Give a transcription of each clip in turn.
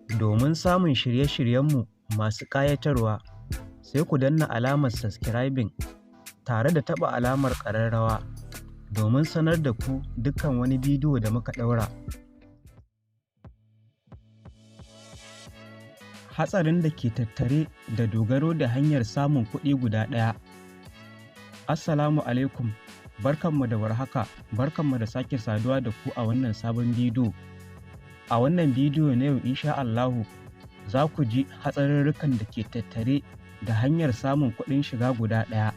Domin samun shirye-shiryenmu masu ƙayatarwa, sai ku danna alamar subscribing tare da taɓa alamar ƙararrawa domin sanar da ku dukkan wani bidiyo da muka ɗaura. Hatsarin da ke tattare da dogaro da hanyar samun kuɗi guda ɗaya. Assalamu alaikum, barkanmu da warhaka, barkanmu da sake saduwa da ku a wannan sabon bidiyo. A wannan bidiyo na yau insha Allahu za ku ji hatsarurrukan da ke tattare da hanyar samun kuɗin shiga guda ɗaya.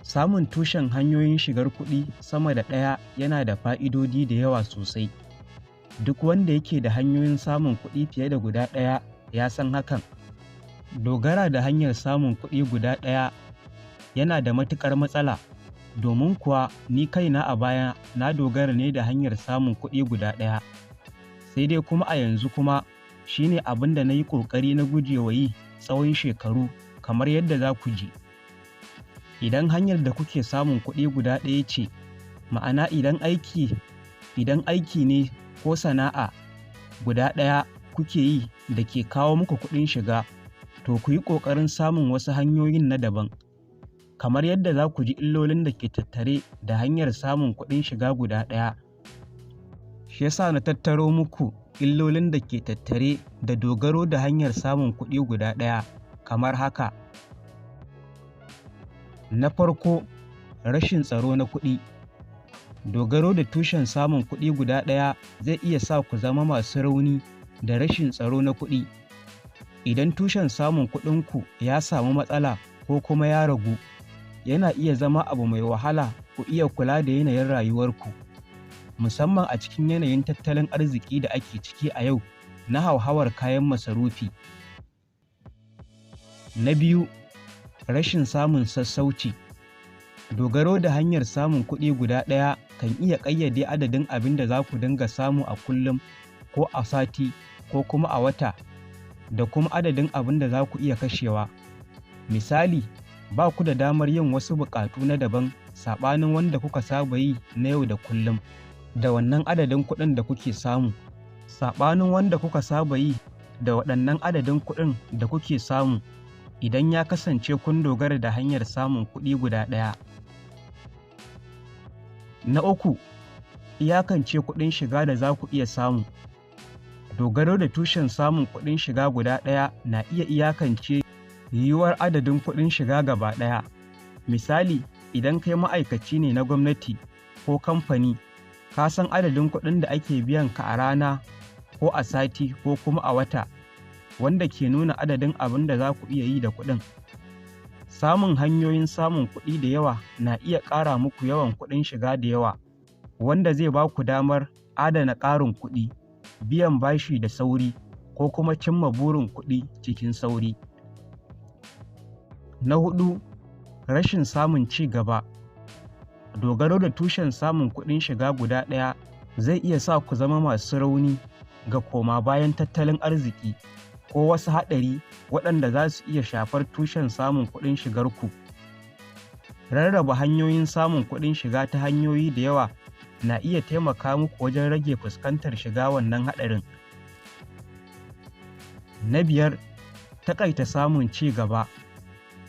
Samun tushen hanyoyin shigar kuɗi sama da ɗaya yana da fa'idodi da yawa sosai. Duk wanda yake da hanyoyin samun kuɗi fiye da guda ɗaya ya san hakan. Dogara da hanyar samun kuɗi guda ɗaya yana da matuƙar matsala, domin kuwa ni kaina a baya na dogara ne da hanyar samun kuɗi guda ɗaya. Sai dai kuma a yanzu kuma shi ne abin da na yi ƙoƙari na guje wa yi tsawon shekaru kamar yadda za ku ji. Idan hanyar da kuke samun kuɗi guda ɗaya ce, ma'ana idan aiki ne ko sana'a guda ɗaya kuke yi da ke kawo muku kuɗin shiga, to ku yi ƙoƙarin samun wasu hanyoyin na daban. Kamar yadda za ku ji illolin da ke tattare da hanyar samun kuɗin shiga guda ɗaya. Shi ya sa na tattaro muku illolin da ke tattare da dogaro da hanyar samun kuɗi guda ɗaya kamar haka. Na farko, rashin tsaro na kuɗi. Dogaro da tushen samun kuɗi guda ɗaya zai iya sa ku zama masu rauni da rashin tsaro na kuɗi. Idan tushen samun kuɗinku ya samu matsala ko kuma ya ragu, yana iya zama abu mai wahala ku iya kula da yanayin rayuwarku, musamman a cikin yanayin tattalin arziki da ake ciki a yau na hauhawar kayan masarufi. Na biyu, rashin samun sassauci. Dogaro da hanyar samun kuɗi guda ɗaya kan iya ƙayyade adadin abin da za ku dinga samu a kullum ko a sati ko kuma a wata, da kuma adadin abin da za ku iya kashewa. Misali, ba ku da damar yin wasu buƙatu na daban saɓanin wanda kuka saba yi na yau da kullum da wannan adadin kuɗin da kuke samu. Saɓanin wanda kuka saba yi da waɗannan adadin kuɗin da kuke samu idan ya kasance kun dogara da hanyar samun kuɗi guda ɗaya. Na uku, iyakance kuɗin shiga da za ku iya samu. Dogaro da tushen samun kuɗin shiga guda ɗaya na iya iyakance yiwuwar adadin kuɗin shiga gaba ɗaya. Misali, idan kai ma'aikaci ne na gwamnati ko kamfani, ka san adadin kuɗin da ake biyan ka a rana ko a sati ko kuma a wata, wanda ke nuna adadin abin da za ku iya yi da kuɗin. Samun hanyoyin samun kuɗi da yawa na iya ƙara muku yawan kuɗin shiga da yawa, wanda zai ba ku damar adana ƙarin kuɗi, biyan bashi da sauri, ko kuma cimma burin kuɗi cikin sauri. Na huɗu, rashin samun ci gaba. Dogaro da tushen samun kuɗin shiga guda ɗaya zai iya sa ku zama masu rauni ga koma bayan tattalin arziki ko wasu haɗari waɗanda za su iya shafar tushen samun kuɗin shigarku. Rarraba hanyoyin samun kuɗin shiga ta hanyoyi da yawa na iya taimaka muku wajen rage fuskantar shiga wannan haɗarin. Na biyar, taƙaita samun ci gaba.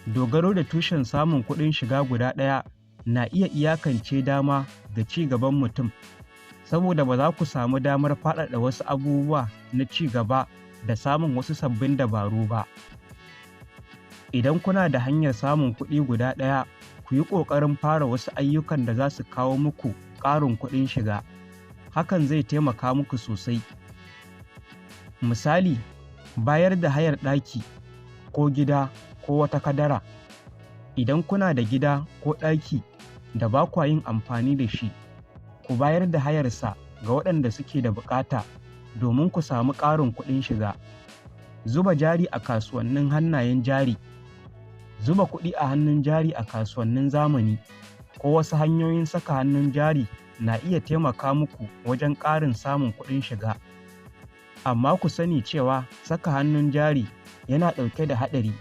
Dogaro da tushen samun kuɗin shiga guda ɗaya na iya iyakance dama ga ci gaban mutum, saboda ba za ku samu damar faɗaɗa wasu abubuwa na ci gaba da samun wasu sabbin dabaru ba. Idan kuna da hanyar samun kuɗi guda ɗaya, ku yi ƙoƙarin fara wasu ayyukan da za su kawo muku ƙarin kuɗin shiga. Hakan zai taimaka muku sosai. Misali, bayar da hayar ɗaki ko gida ko wata kadara. Idan kuna da gida ko ɗaki da ba kwa yin amfani da shi, ku bayar da hayarsa ga waɗanda suke da buƙata domin ku samu ƙarin kuɗin shiga. Zuba jari a kasuwannin hannayen jari. Zuba kuɗi a hannun jari a kasuwannin zamani ko wasu hanyoyin saka hannun jari na iya taimaka muku wajen ƙarin samun kuɗin shiga. Amma ku sani cewa saka hannun jari yana ɗauke da haɗari,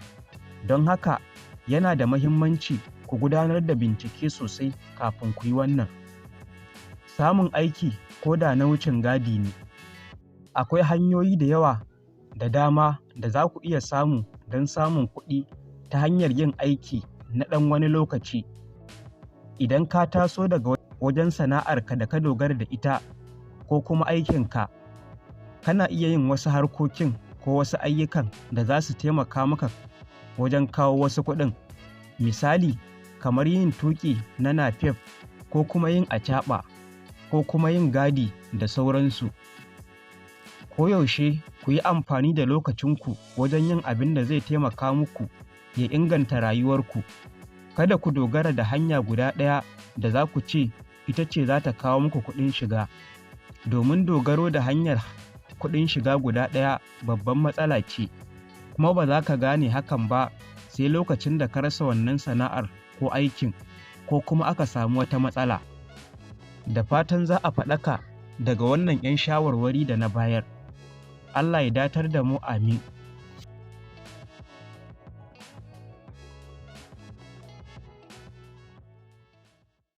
don haka yana da mahimmanci ku gudanar da bincike sosai kafin ku yi wannan. Samun aiki ko da na wucin gadi ne. Akwai hanyoyi da yawa da dama da za ku iya samu don samun kuɗi ta hanyar yin aiki na ɗan wani lokaci. Idan ka taso daga wajen sana'arka da ka dogara da ita ko kuma aikinka, kana iya yin wasu harkokin ko wasu ayyukan da za su taimaka maka wajen kawo wasu kuɗin. Misali, kamar yin tuƙi na napep ko kuma yin acaɓa ko kuma yin gadi da sauransu. Koyaushe ku yi amfani da lokacinku wajen yin abin da zai taimaka muku ya inganta rayuwarku. Kada ku dogara da hanya guda ɗaya da za ku ce ita ce za ta kawo muku kuɗin shiga, domin dogaro da hanyar kuɗin shiga guda ɗaya babban matsala ce, kuma ba za ka gane hakan ba sai lokacin da ka rasa wannan sana'ar ko aikin ko kuma aka samu wata matsala. Da fatan za a faɗaka daga wannan 'yan shawarwari da na bayar. Allah ya datar da mu, amin.